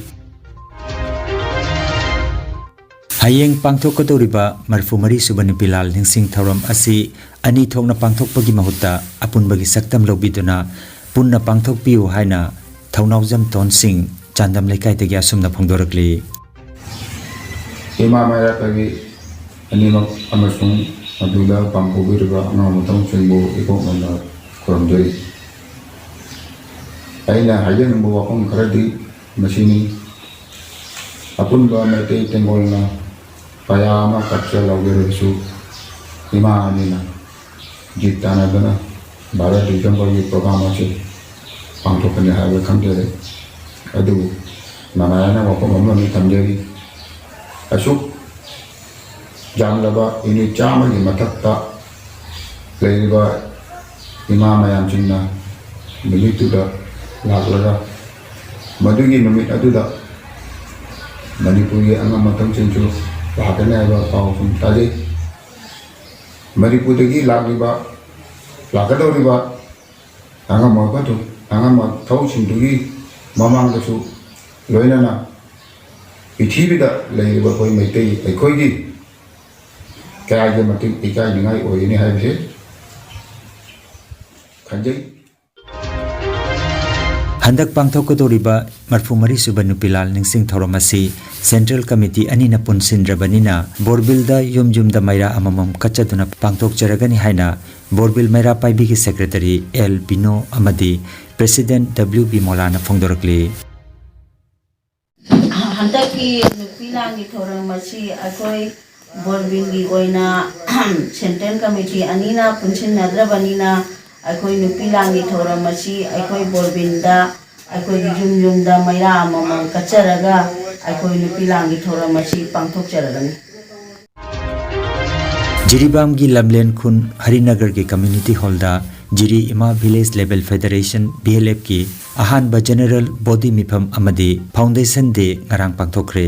ꯍꯌꯦꯡ ꯄꯥꯡꯊꯣꯛꯀꯗꯧꯔꯤꯕ ꯃꯔꯤꯐꯨ ꯃꯔꯤ ꯁꯨꯕ ꯅꯨꯄꯤꯂꯥꯜ ꯅꯤꯡꯁꯤꯡ ꯊꯧꯔꯝ ꯑꯁꯤ ꯑꯅꯤ ꯊꯣꯛꯅ ꯄꯥꯡꯊꯣꯛꯄꯒꯤ ꯃꯍꯨꯠꯇ ꯑꯄꯨꯟꯕꯒꯤ ꯁꯛꯇꯝ ꯂꯧꯕꯤꯗꯨꯅ ꯄꯨꯟꯅ ꯄꯥꯡꯊꯣꯛꯄꯤꯌꯨ ꯍꯥꯏꯅ ꯊꯧꯅꯥꯎꯖꯝ ꯇꯣꯟꯁꯤꯡ, ꯆꯥꯟꯗꯝ ꯂꯩꯀꯥꯏꯗꯒꯤ ꯑꯁꯨꯝꯅ ꯐꯣꯡꯗꯣꯔꯛꯂꯤ꯫ ꯏꯃꯥ ꯃꯩꯔꯥ ꯄꯥꯏꯕꯤ ꯑꯅꯤꯃꯛ ꯑꯃꯁꯨꯡ ꯃꯗꯨꯗ ꯄꯥꯡꯊꯣꯛꯄꯤꯔꯤꯕ ꯑꯉꯥꯡ ꯃꯊꯧꯁꯤꯡꯕꯨ ꯏꯀꯣꯛ ꯅꯧꯅ ꯈꯨꯔꯨꯝꯖꯔꯤ꯫ ꯑꯩꯅ ꯍꯥꯏꯖꯅꯤꯡꯕ ꯋꯥꯐꯝ ꯈꯔꯗꯤ ꯃꯁꯤꯅꯤ꯫ ꯑꯄꯨꯟꯕ ꯃꯩꯇꯩ ꯇꯦꯡꯒꯣꯜꯅ ꯄꯌꯥ ꯑꯃ ꯀꯠꯆ ꯂꯧꯖꯔꯕꯁꯨ ꯏꯃꯥ ꯑꯅꯤꯅ ꯖꯤꯠ ꯇꯥꯟꯅꯗꯨꯅ ꯚꯥꯔꯠ ꯗꯤꯁꯦꯝꯕꯔꯒꯤ ꯄ꯭ꯔꯣꯒ꯭ꯔꯥꯝ ꯑꯁꯤ ꯄꯥꯡꯊꯣꯛꯀꯅꯤ ꯍꯥꯏꯕ ꯈꯪꯖꯔꯦ꯫ ꯑꯗꯨꯕꯨ ꯅꯥꯔꯥꯌꯅ ꯋꯥꯐꯝ ꯑꯃꯅꯤ ꯊꯝꯖꯔꯤ꯫ ꯑꯁꯨꯛ ꯌꯥꯝꯂꯕ ꯌꯨꯅꯤꯠ ꯆꯥꯝꯃꯒꯤ ꯃꯊꯛꯇ ꯂꯩꯔꯤꯕ ꯏꯃꯥ ꯃꯌꯥꯝꯁꯤꯡꯅ ꯅꯨꯃꯤꯠꯇꯨꯗ ꯂꯥꯛꯂꯒ, ꯃꯗꯨꯒꯤ ꯅꯨꯃꯤꯠ ꯑꯗꯨꯗ ꯃꯅꯤꯄꯨꯔꯒꯤ ꯑꯉꯝ ꯑꯊꯧꯁꯤꯡꯁꯨ ꯂꯥꯛꯀꯅꯤ ꯍꯥꯏꯕ ꯄꯥꯎ ꯁꯨꯝ ꯇꯥꯖꯩ꯫ ꯃꯅꯤꯄꯨꯔꯗꯒꯤ ꯂꯥꯛꯂꯤꯕ, ꯂꯥꯛꯀꯗꯧꯔꯤꯕ ꯑꯉꯝ ꯑꯊꯧ-, ꯑꯉꯝ ꯑꯊꯧꯁꯤꯡꯗꯨꯒꯤ ꯃꯃꯥꯡꯗꯁꯨ ꯂꯣꯏꯅꯅ ꯄ꯭ꯔꯤꯊꯤꯕꯤꯗ ꯂꯩꯔꯤꯕ ꯑꯩꯈꯣꯏ ꯃꯩꯇꯩ ꯑꯩꯈꯣꯏꯒꯤ ꯀꯌꯥꯒꯤ ꯃꯇꯤꯛ ꯏꯀꯥꯏꯅꯤꯡꯉꯥꯏ ꯑꯣꯏꯒꯅꯤ ꯍꯥꯏꯕꯁꯦ ꯈꯟꯖꯩ꯫ ꯍꯟꯗꯛ ꯄꯥꯡꯊꯣꯛꯀꯗꯧꯔꯤꯕ ꯃꯔꯐꯨ ꯃꯔꯤ ꯁꯨꯕ ꯅꯨꯄꯤ ꯂꯥꯜ ꯅꯤꯡꯁꯤꯡ ꯊꯧꯔꯝ ꯑꯁꯤ ꯁꯦꯟꯇ꯭ꯔꯦꯜ ꯀꯃꯤꯇꯤ ꯑꯅꯤꯅ ꯄꯨꯟꯁꯤꯟꯗ꯭ꯔꯕꯅꯤꯅ ꯕꯣꯔꯕꯤꯜꯗ ꯌꯨꯝ ꯌꯨꯝꯗ ꯃꯩꯔꯥ ꯑꯃꯃꯝ ꯀꯠꯆꯗꯨꯅ ꯄꯥꯡꯊꯣꯛꯆꯔꯒꯅꯤ ꯍꯥꯏꯅ ꯕꯣꯔꯕꯤꯜ ꯃꯩꯔꯥ ꯄꯥꯏꯕꯤꯒꯤ ꯁꯦꯀ꯭ꯔꯦꯇꯔꯤ ꯑꯦꯜ ꯕꯤꯅꯣ ꯑꯃꯗꯤ ꯄ꯭ꯔꯦꯁꯤꯗꯦꯟꯠ ꯗꯕ꯭ꯂꯤꯎ ꯕꯤ ꯃꯣꯂꯥꯅ ꯐꯣꯡꯗꯣꯔꯛꯂꯤ꯫ ꯍꯟꯗꯛꯀꯤ ꯅꯨꯄꯤ ꯂꯥꯟꯒꯤ ꯊꯧꯔꯝ ꯑꯁꯤ ꯑꯩꯈꯣꯏ ꯕꯣꯔꯕꯤꯜꯒꯤ ꯑꯣꯏꯅ ꯁꯦꯟꯇ꯭ꯔꯦꯜ ꯀꯃꯤꯇꯤ ꯑꯅꯤꯅ ꯄꯨꯟꯁꯤꯟꯅꯗ꯭ꯔꯕꯅꯤꯅ ꯑꯩꯈꯣꯏ ꯅꯨꯄꯤ ꯂꯥꯟꯒꯤ ꯊꯧꯔꯝ ꯑꯁꯤ ꯑꯩꯈꯣꯏ ꯕꯣꯔꯕꯤꯜꯗ ꯑꯩꯈꯣꯏꯒꯤ ꯌꯨꯝ ꯌꯨꯝꯗ ꯃꯩꯔꯥ ꯑꯃꯃꯝ ꯀꯠꯆꯔꯒ ꯑꯩꯈꯣꯏ ꯅꯨꯄꯤ ꯂꯥꯟꯒꯤ ꯊꯧꯔꯝ ꯑꯁꯤ ꯄꯥꯡꯊꯣꯛꯆꯔꯒꯅꯤ꯫ ꯖꯤꯔꯤꯕꯥꯝꯒꯤ ꯂꯝꯂꯦꯟ ꯈꯨꯟ ꯍꯔꯤꯅꯒꯔꯒꯤ ꯀꯝꯃ꯭ꯌꯨꯅꯤꯇꯤ ꯍꯣꯜꯗ ꯖꯤꯔꯤ ꯏꯃꯥ village level federation, V L ꯑꯦꯐꯀꯤ ꯑꯍꯥꯟꯕ ꯖꯦꯅꯔꯦꯜ ꯕꯣꯗꯤ ꯃꯤꯐꯝ ꯑꯃꯗꯤ ꯐꯥꯎꯟꯗꯦꯁꯟ ꯗꯦ ꯉꯔꯥꯡ ꯄꯥꯡꯊꯣꯛꯈ꯭ꯔꯦ꯫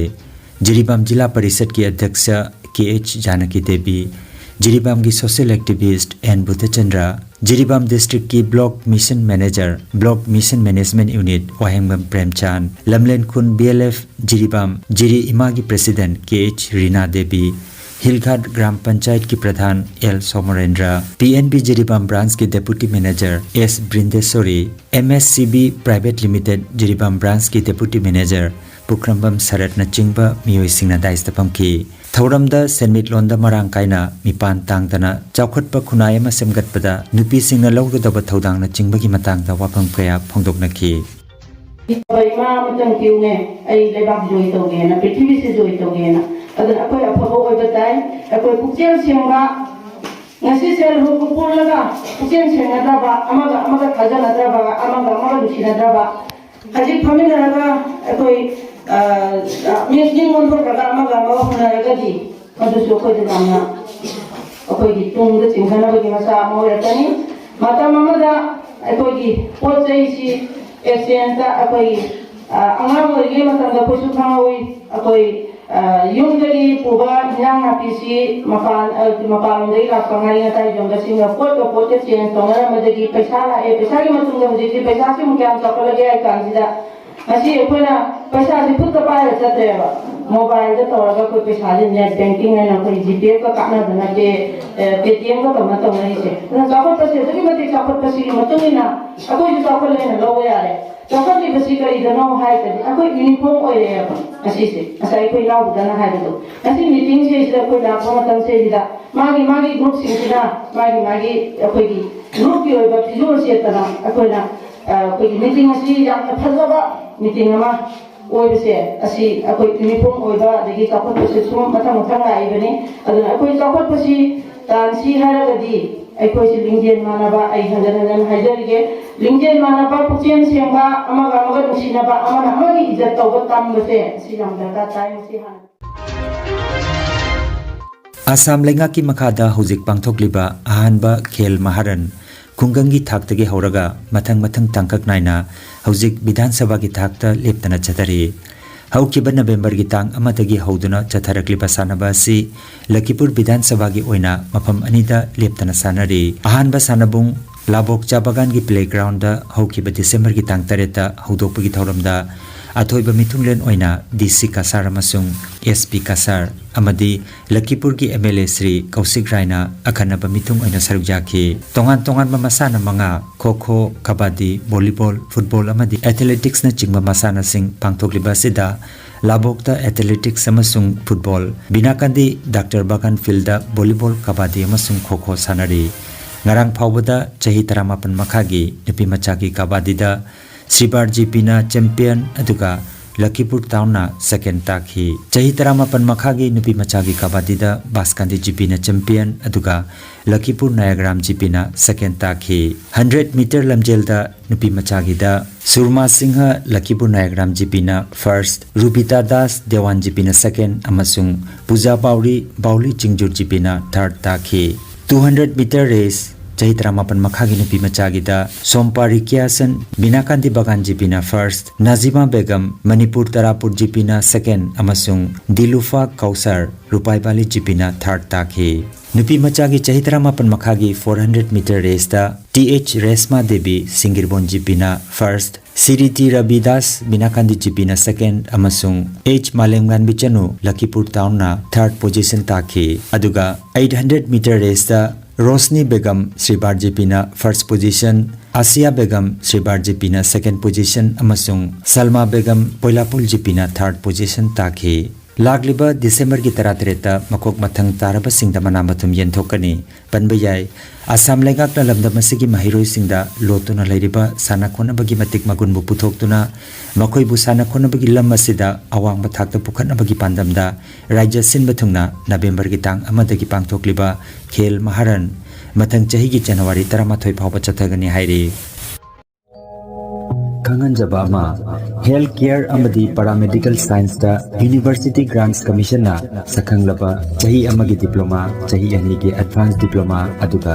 ꯖꯤꯔꯤꯕꯥꯝ ꯖꯤꯂꯥ ꯄꯔꯤꯁꯠꯀꯤ ꯑꯗ꯭ꯌꯛꯁ ꯀꯦ ꯑꯩꯆ ꯖꯥꯅꯀꯤ ꯗꯦꯕꯤ, ꯖꯤꯔꯤꯕꯥꯝꯒꯤ social activist N Budhachandra, Jiribam ꯗꯤꯁꯇ꯭ꯔꯤꯛꯀꯤ block mission manager, block mission management unit, Wahengbam Premchand, Lamlen ꯈꯨꯟ V L F Jiribam Jiri ꯏꯃꯥꯒꯤ president K H Rina Devi, hill ghat gram ꯄꯟꯆꯥꯌꯠꯀꯤ pradhan L Somorendra, P N B Jiribam ꯕ꯭ꯔꯥꯟꯆꯀꯤ ꯗꯦꯄꯨꯇꯤ ꯃꯦꯅꯦꯖꯔ ꯑꯦꯁ Brindesori, M S C B private limited Jiribam ꯕ꯭ꯔꯥꯟꯆꯀꯤ deputy manager ꯄꯨꯈ꯭ꯔꯝꯕꯝ ꯁꯔꯠꯅꯆꯤꯡꯕ ꯃꯤꯑꯣꯏꯁꯤꯡꯅ ꯗꯥꯏꯁꯇ ꯐꯝꯈꯤ꯫ ꯊꯧꯔꯝꯗ ꯁꯦꯟꯃꯤꯠꯂꯣꯟꯗ ꯃꯔꯥꯡ ꯀꯥꯏꯅ ꯃꯤꯄꯥꯟ ꯇꯥꯡꯗꯅ ꯆꯥꯎꯈꯠꯄ ꯈꯨꯟꯅꯥꯏ ꯑꯃ ꯁꯦꯝꯒꯠꯄꯗ ꯅꯨꯄꯤꯁꯤꯡꯅ ꯂꯧꯒꯗꯕ ꯊꯧꯗꯥꯡꯅꯆꯤꯡꯕꯒꯤ ꯃꯇꯥꯡꯗ ꯋꯥꯐꯝ ꯀꯌꯥ ꯐꯣꯡꯗꯣꯛꯅꯈꯤ꯫ ꯏꯃꯥ ꯑꯃꯇꯪ ꯄꯤꯌꯨꯅꯦ, ꯑꯩ ꯂꯩꯕꯥꯛ ꯖꯣꯏ ꯇꯧꯒꯦꯅ, ꯄ꯭ꯔꯤꯊꯤꯕꯤꯁꯦ ꯖꯣꯏ ꯇꯧꯒꯦꯅ꯫ ꯑꯗꯨꯅ ꯑꯩꯈꯣꯏ ꯑꯐꯕ ꯑꯣꯏꯕ ꯇꯥꯏ꯫ ꯑꯩꯈꯣꯏ ꯄꯨꯛꯆꯦꯜ ꯁꯦꯡꯕ, ꯉꯁꯤ ꯁꯦꯜ ꯍꯨꯟ ꯄꯨꯜꯂꯒ ꯄꯨꯛꯆꯦꯜ ꯁꯦꯡꯅꯗꯕ, ꯑꯃꯒ ꯑꯃꯒ ꯊꯥꯖꯅꯗꯕ, ꯑꯃꯒ ꯑꯃꯒ ꯅꯨꯡꯁꯤꯅꯗꯕ, ꯍꯧꯖꯤꯛ ꯐꯝꯃꯤꯟꯅꯔꯒ ꯑꯩꯈꯣꯏ ꯃꯤꯁ ꯅꯤꯡ ꯑꯣꯟꯊꯣꯛꯈ꯭ꯔꯒ ꯑꯃꯒ ꯑꯃꯒ ꯍꯨꯟꯅꯔꯒꯗꯤ ꯃꯗꯨꯁꯨ ꯑꯩꯈꯣꯏꯗ ꯌꯥꯝꯅ ꯑꯩꯈꯣꯏꯒꯤ ꯇꯨꯡꯗ ꯆꯤꯡꯊꯅꯕꯒꯤ ꯃꯆꯥꯛ ꯑꯃ ꯑꯣꯏꯔꯛꯀꯅꯤ꯫ ꯃꯇꯝ ꯑꯃꯗ ꯑꯩꯈꯣꯏꯒꯤ ꯄꯣꯠ ꯆꯩꯁꯤ ꯑꯦꯛꯁꯆꯦꯟꯖꯇ ꯑꯩꯈꯣꯏꯒꯤ ꯑꯉꯥꯡ ꯑꯣꯏꯔꯤꯉꯩ ꯃꯇꯝꯗ ꯑꯩꯈꯣꯏꯁꯨ ꯈꯪꯍꯧꯋꯤ꯫ ꯑꯩꯈꯣꯏ ꯌꯨꯝꯗꯒꯤ ꯄꯨꯕ ꯏꯟꯖꯥꯡ ꯅꯥꯄꯤꯁꯤ ꯃꯄꯥꯟ ꯃꯄꯥꯟꯂꯣꯝꯗꯒꯤ ꯂꯥꯛꯄ ꯉꯥꯔꯤ ꯉꯇꯥꯏ ꯌꯣꯟꯕꯁꯤꯡꯅ ꯄꯣꯠꯀ ꯄꯣꯠꯀ ꯆꯦꯟꯖ ꯇꯧꯅꯔꯝꯕꯗꯒꯤ ꯄꯩꯁꯥ ꯂꯥꯛꯑꯦ꯫ ꯄꯩꯁꯥꯒꯤ ꯃꯇꯨꯡꯗ ꯍꯧꯖꯤꯛꯇꯤ ꯄꯩꯁꯥꯁꯤ ꯑꯃꯨꯛ ꯀꯌꯥꯝ ꯆꯥꯎꯈꯠꯂꯒꯦ ꯍꯥꯏ ꯀꯥꯟꯁꯤꯗ ꯉꯁꯤ ꯑꯩꯈꯣꯏꯅ ꯄꯩꯁꯥꯁꯤ ꯈꯨꯠꯇ ꯄꯥꯏꯔ ꯆꯠꯇ꯭ꯔꯦꯕ꯫ ꯃꯣꯕꯥꯏꯜꯗ ꯇꯧꯔꯒ ꯑꯩꯈꯣꯏ ꯄꯩꯁꯥꯁꯤ ꯅꯦꯠ ꯕꯦꯡꯀꯤꯡ ꯍꯥꯏꯅ ꯑꯩꯈꯣꯏ ꯖꯤꯄꯦꯒ ꯀꯥꯞꯅꯗꯅ ꯄꯦ ꯄꯦꯇꯤꯑꯦꯝꯒ ꯇꯧꯅ ꯇꯧꯅꯔꯤꯁꯦ꯫ ꯑꯗꯨꯅ ꯆꯥꯎꯈꯠꯄꯁꯦ ꯑꯗꯨꯛꯀꯤ ꯃꯇꯤꯛ ꯆꯥꯎꯈꯠꯄꯁꯤꯒꯤ ꯃꯇꯨꯡ ꯏꯟꯅ ꯑꯩꯈꯣꯏꯁꯨ ꯆꯥꯎꯈꯠꯂꯦꯅ ꯂꯧꯕ ꯌꯥꯔꯦ꯫ ꯆꯥꯎꯈꯠꯂꯤꯕꯁꯤ ꯀꯔꯤꯗꯅꯣ ꯍꯥꯏꯔꯒꯗꯤ ꯑꯩꯈꯣꯏ ꯌꯨꯅꯤꯐꯣꯔꯝ ꯑꯣꯏꯔꯛꯑꯦꯕ꯫ ꯉꯁꯤꯁꯦ ꯉꯁꯥꯏ ꯑꯩꯈꯣꯏ ꯏꯅꯥꯎꯕꯗꯅ ꯍꯥꯏꯕꯗꯣ, ꯉꯁꯤ ꯃꯤꯇꯤꯡꯁꯤꯗ ꯑꯩꯈꯣꯏ ꯂꯥꯛꯄ ꯃꯇꯝꯁꯤꯗ ꯃꯥꯒꯤ ꯃꯥꯒꯤ ꯒ꯭ꯔꯨꯞꯁꯤꯡꯁꯤꯅ ꯃꯥꯒꯤ ꯃꯥꯒꯤ ꯑꯩꯈꯣꯏꯒꯤ ꯒ꯭ꯔꯨꯞꯀꯤ ꯑꯣꯏꯕ ꯐꯤꯖꯣꯜ ꯁꯦꯠꯇꯅ ꯑꯩꯈꯣꯏꯅ ꯑꯩꯈꯣꯏꯒꯤ ꯃꯤꯇꯤꯡ ꯑꯁꯤ ꯌꯥꯝꯅ ꯐꯖꯕ ꯃꯤꯇꯤꯡ ꯑꯃ ꯑꯣꯏꯕꯁꯦ ꯑꯁꯤ ꯑꯩꯈꯣꯏ ꯌꯨꯅꯤꯐꯣꯔꯝ ꯑꯣꯏꯕ ꯑꯗꯒꯤ ꯆꯥꯎꯈꯠꯄꯁꯦ ꯁꯨꯝ ꯃꯊꯪ ꯃꯊꯪ ꯂꯥꯛꯏꯕꯅꯤ꯫ ꯑꯗꯨꯅ ꯑꯩꯈꯣꯏ ꯆꯥꯎꯈꯠꯄꯁꯤ ꯇꯥꯟꯁꯤ ꯍꯥꯏꯔꯒꯗꯤ ꯑꯩꯈꯣꯏꯁꯤ ꯂꯤꯡꯖꯦꯜ ꯃꯥꯟꯅꯕ, ꯑꯩ ꯍꯟꯖꯟ ꯍꯟꯖꯟ ꯍꯥꯏꯖꯔꯤꯒꯦ, ꯂꯤꯡꯖꯦꯜ ꯃꯥꯟꯅꯕ, ꯄꯨꯛꯆꯦꯜ ꯁꯦꯡꯕ, ꯑꯃꯒ ꯑꯃꯒ ꯅꯨꯡꯁꯤꯅꯕ, ꯑꯃꯅ ꯑꯃꯒꯤ ꯏꯖꯠ ꯇꯧꯕ ꯇꯝꯕꯁꯦ ꯁꯤ ꯌꯥꯝ ꯗꯔꯀꯥꯔ ꯇꯥꯏ꯫ ꯃꯁꯤ ꯍꯥꯟꯅ ꯑꯁꯥꯝ ꯂꯩꯉꯥꯛꯀꯤ ꯃꯈꯥꯗ ꯍꯧꯖꯤꯛ ꯄꯥꯡꯊꯣꯛꯂꯤꯕ ꯑꯍꯥꯟꯕ ꯈꯦꯜ ꯃꯍꯥꯔꯟ ꯈꯨꯡꯒꯪꯒꯤ ꯊꯥꯛꯇꯒꯤ ꯍꯧꯔꯒ ꯃꯊꯪ ꯃꯊꯪ ꯇꯥꯡꯀꯛ ꯅꯥꯏꯅ ꯍꯧꯖꯤꯛ ꯕꯤꯙꯥꯟ ꯁꯚꯥꯒꯤ ꯊꯥꯛꯇ ꯂꯦꯞꯇꯅ ꯆꯠꯊꯔꯤ꯫ ꯍꯧꯈꯤꯕ ꯅꯕꯦꯝꯕꯔꯒꯤ ꯇꯥꯡ ꯑꯃꯗꯒꯤ ꯍꯧꯗꯨꯅ ꯆꯠꯊꯔꯛꯂꯤꯕ ꯁꯥꯟꯅꯕ ꯑꯁꯤ ꯂꯈꯤꯄꯨꯔ ꯕꯤꯙꯥꯟ ꯁꯚꯥꯒꯤ ꯑꯣꯏꯅ ꯃꯐꯝ ꯑꯅꯤꯗ ꯂꯦꯞꯇꯅ ꯁꯥꯟꯅꯔꯤ꯫ ꯑꯍꯥꯟꯕ ꯁꯥꯟꯅꯕꯨꯡ ꯂꯥꯕꯣꯛ ꯆꯥ ꯕꯒꯥꯟꯒꯤ ꯄ꯭ꯂꯦꯒ꯭ꯔꯥꯎꯟꯗ ꯍꯧꯈꯤꯕ ꯗꯤꯁꯦꯝꯕꯔꯒꯤ ꯇꯥꯡ ꯇꯔꯦꯠꯇ ꯍꯧꯗꯣꯛꯄꯒꯤ ꯊꯧꯔꯝꯗ ꯑꯊꯣꯏꯕ ꯃꯤꯊꯨꯡꯂꯦꯟ ꯑꯣꯏꯅ ꯗꯤ ꯁꯤ ꯀꯁꯥꯔ ꯑꯃꯁꯨꯡ ꯑꯦꯁ ꯄꯤ ꯀꯁꯥꯔ ꯑꯃꯗꯤ ꯂꯈꯤꯄꯨꯔꯒꯤ ꯑꯦꯝ ꯑꯦꯜ ꯑꯦ ꯁ꯭ꯔꯤ ꯀꯧꯁꯤꯛ ꯔꯥꯏꯅ ꯑꯈꯟꯅꯕ ꯃꯤꯊꯨꯡ ꯑꯣꯏꯅ ꯁꯔꯨꯛ ꯌꯥꯈꯤ꯫ ꯇꯣꯉꯥꯟ ꯇꯣꯉꯥꯟꯕ ꯃꯁꯥꯟꯅ ꯃꯉꯥ, ꯈꯣ ꯈꯣ, ꯀꯕꯥꯗꯤ, ꯚꯣꯂꯤꯕꯣꯜ, ꯐꯨꯠꯕꯣꯜ ꯑꯃꯗꯤ ꯑꯦꯊꯂꯦꯇꯤꯛꯁꯅꯆꯤꯡꯕ ꯃꯁꯥꯟꯅꯁꯤꯡ ꯄꯥꯡꯊꯣꯛꯂꯤꯕ ꯑꯁꯤꯗ ꯂꯥꯕꯣꯛꯇ ꯑꯦꯊꯂꯦꯇꯤꯛꯁ ꯑꯃꯁꯨꯡ ꯐꯨꯠꯕꯣꯜ, ꯕꯤꯅꯥꯀꯥꯟꯗꯤ ꯗꯥꯛꯇꯔ ꯕꯥꯒꯥꯟ ꯐꯤꯜꯗ ꯚꯣꯂꯤꯕꯣꯜ, ꯀꯕꯥꯗꯤ ꯑꯃꯁꯨꯡ ꯈꯣ ꯈꯣ ꯁꯥꯟꯅꯔꯤ꯫ ꯉꯔꯥꯡ ꯐꯥꯎꯕꯗ ꯆꯍꯤ ꯇꯔꯥꯃꯥꯄꯟ ꯃꯈꯥꯒꯤ ꯅꯨꯄꯤꯃꯆꯥꯒꯤ ꯀꯕꯥꯗꯤꯗ ꯁꯤꯕꯥꯔ ꯖꯤ ꯄꯤꯅ ꯆꯦꯝꯄꯤꯌꯟ ꯑꯗꯨꯒ ꯂꯈꯤꯄꯨꯔ ꯇꯥꯎꯟꯅ ꯁꯦꯀꯦꯟ ꯇꯥꯈꯤ꯫ ꯆꯍꯤ ꯇꯔꯥꯃꯥꯄꯟ ꯃꯈꯥꯒꯤ ꯅꯨꯄꯤ ꯃꯆꯥꯒꯤ ꯀꯕꯥꯗꯤꯗ ꯕꯥꯁꯀꯥꯟꯗꯤ ꯖꯤꯄꯤꯅ ꯆꯦꯝꯄꯤꯌꯟ, ꯑꯗꯨꯒ ꯂꯈꯤꯄꯨꯔ ꯅꯥꯌꯥꯒ꯭ꯔꯥꯝ ꯖꯤꯄꯤꯅ ꯁꯦꯀꯦꯟ ꯇꯥꯈꯤ꯫ ꯍꯟꯗ꯭ꯔꯦꯠ ꯃꯤꯇꯔ ꯂꯝꯖꯦꯜꯗ ꯅꯨꯄꯤ ꯃꯆꯥꯒꯤꯗ ꯁꯨꯔꯃꯥ ꯁꯤꯡꯍ, ꯂꯈꯤꯄꯨꯔ ꯅꯥꯌꯥꯒ꯭ꯔꯥꯝ ꯖꯤꯄꯤꯅ ꯐꯥꯔꯁ, ꯔꯨꯕꯤꯇꯥ ꯗꯥꯁ, ꯗꯦꯋꯥꯟ ꯖꯤꯄꯤꯅ ꯁꯦꯀꯦꯟ, ꯑꯃꯁꯨꯡ ꯄꯨꯖꯥ ꯕꯥꯎꯔꯤ, ꯕꯥꯎꯂꯤ ꯆꯤꯡꯖꯨꯔ ꯖꯤꯄꯤꯅ ꯊꯥꯔꯠ ꯇꯥꯈꯤ꯫ ꯇꯨ ꯍꯟꯗ꯭ꯔꯦꯠ ꯃꯤꯇꯔ ꯔꯦꯁ, ꯆꯍꯤ ꯇꯔꯥꯃꯥꯄꯟ ꯃꯈꯥꯒꯤ ꯅꯨꯄꯤ ꯃꯆꯥꯒꯤꯗ ꯁꯣꯝꯄꯥ ꯔꯤꯀꯤꯌꯥꯁꯟ, ꯕꯤꯅꯥꯀꯥꯟꯗꯤ ꯕꯒꯥꯟ ꯖꯤꯄꯤꯅ ꯐꯥꯔꯁ, ꯅꯥꯖꯤꯃꯥ ꯕꯦꯒꯝ, ꯃꯅꯤꯄꯨꯔ ꯇꯔꯥꯄꯨꯔ ꯖꯤꯄꯤꯅ ꯁꯦꯀꯦꯟ, ꯑꯃꯁꯨꯡ ꯗꯤꯂꯨꯐꯥ ꯀꯧꯁꯔ, ꯔꯨꯄꯥꯏꯕꯥꯂꯤ ꯖꯤꯄꯤꯅ ꯊꯥꯔꯠ ꯇꯥꯈꯤ꯫ ꯅꯨꯄꯤ ꯃꯆꯥꯒꯤ ꯆꯍꯤ ꯇꯔꯥꯃꯥꯄꯟ ꯃꯈꯥꯒꯤ ꯐꯣꯔ ꯍꯟꯗ꯭ꯔꯦꯠ ꯃꯤꯇꯔ ꯔꯦꯁꯇ ꯇꯤ ꯑꯩꯆ ꯔꯦꯁꯃꯥ ꯗꯦꯕꯤ, ꯁꯤꯡꯒꯤꯔꯕꯣꯟ ꯖꯤꯄꯤꯅ ꯐꯥꯔꯁ, ꯁꯤꯔꯤꯇꯤ ꯔꯕꯤꯗꯥꯁ, ꯕꯤꯅꯥꯀꯥꯟꯗꯤ ꯖꯤꯄꯤꯅ ꯁꯦꯀꯦꯟ, ꯑꯃꯁꯨꯡ ꯑꯩꯆ ꯃꯥꯂꯦꯝꯉꯥꯟꯕꯤ ꯆꯅꯨ, ꯂꯈꯤꯄꯨꯔ ꯇꯥꯎꯟꯅ ꯊꯥꯔꯠ ꯄꯣꯖꯤꯁꯟ ꯇꯥꯈꯤ꯫ ꯑꯗꯨꯒ ꯑꯩꯠ ꯍꯟꯗ꯭ꯔꯦꯠ ꯃꯤꯇꯔ ꯔꯦꯁꯇ ꯔꯣꯁꯅꯤ ꯕꯦꯒꯝ, ꯁ꯭ꯔꯤꯕꯥꯔ ꯖꯤꯄꯤꯅ ꯐꯥꯔꯁ ꯄꯣꯖꯤꯁꯟ, ꯑꯁꯤꯌꯥ ꯕꯦꯒꯝ, ꯁ꯭ꯔꯤꯕꯥꯔ ꯖꯤꯄꯤꯅ ꯁꯦꯀꯦꯟ ꯄꯣꯖꯤꯁꯟ, ꯑꯃꯁꯨꯡ ꯁꯜꯃꯥ ꯕꯦꯒꯝ, ꯄꯣꯏꯂꯥꯄꯨꯜ ꯖꯤꯄꯤꯅ ꯊꯥꯔꯠ ꯄꯣꯖꯤꯁꯟ ꯇꯥꯈꯤ꯫ ꯂꯥꯛꯂꯤꯕ ꯗꯤꯁꯦꯝꯕꯔꯒꯤ ꯇꯔꯥꯇꯔꯦꯠꯇ ꯃꯀꯣꯛ ꯃꯊꯪ ꯇꯥꯔꯕꯁꯤꯡꯗ ꯃꯅꯥ ꯃꯊꯨꯝ ꯌꯦꯟꯊꯣꯛꯀꯅꯤ꯫ ꯄꯟꯕ ꯌꯥꯏ, ꯑꯁꯥꯝ ꯂꯩꯉꯥꯛꯅ ꯂꯝꯗꯝ ꯑꯁꯤꯒꯤ ꯃꯍꯩꯔꯣꯏꯁꯤꯡꯗ ꯂꯣꯠꯇꯨꯅ ꯂꯩꯔꯤꯕ ꯁꯥꯟꯅ ꯈꯣꯠꯅꯕꯒꯤ ꯃꯇꯤꯛ ꯃꯒꯨꯟꯕꯨ ꯄꯨꯊꯣꯛꯇꯨꯅ ꯃꯈꯣꯏꯕꯨ ꯁꯥꯟꯅ ꯈꯣꯠꯅꯕꯒꯤ ꯂꯝ ꯑꯁꯤꯗ ꯑꯋꯥꯡꯕ ꯊꯥꯛꯇ ꯄꯨꯈꯠꯅꯕꯒꯤ ꯄꯥꯟꯗꯝꯗ ꯔꯥꯖ꯭ꯌ ꯁꯤꯟꯕ ꯊꯨꯡꯅ ꯅꯕꯦꯝꯕꯔꯒꯤ ꯇꯥꯡ ꯑꯃꯗꯒꯤ ꯄꯥꯡꯊꯣꯛꯂꯤꯕ ꯈꯦꯜ ꯃꯍꯥꯔꯟ ꯃꯊꯪ ꯆꯍꯤꯒꯤ ꯖꯅꯋꯥꯔꯤ ꯇꯔꯥꯃꯥꯊꯣꯏ ꯐꯥꯎꯕ ꯆꯠꯊꯒꯅꯤ ꯍꯥꯏꯔꯤ꯫ ꯈꯪꯍꯟꯖꯕ ꯑꯃ, ꯍꯦꯜꯊ ꯀꯦꯌꯔ ꯑꯃꯗꯤ ꯄꯥꯔꯥꯃꯦꯗꯤꯀꯦꯜ ꯁꯥꯏꯟꯁꯇ ꯌꯨꯅꯤꯚꯔꯁꯤꯇꯤ ꯒ꯭ꯔꯥꯟꯠꯁ ꯀꯃꯤꯁꯟꯅ ꯁꯛꯈꯪꯂꯕ ꯆꯍꯤ ꯑꯃꯒꯤ ꯗꯤꯄ꯭ꯂꯣꯃꯥ, ꯆꯍꯤ ꯑꯅꯤꯒꯤ ꯑꯦꯗꯚꯥꯟꯁ ꯗꯤꯄ꯭ꯂꯣꯃꯥ, ꯑꯗꯨꯒ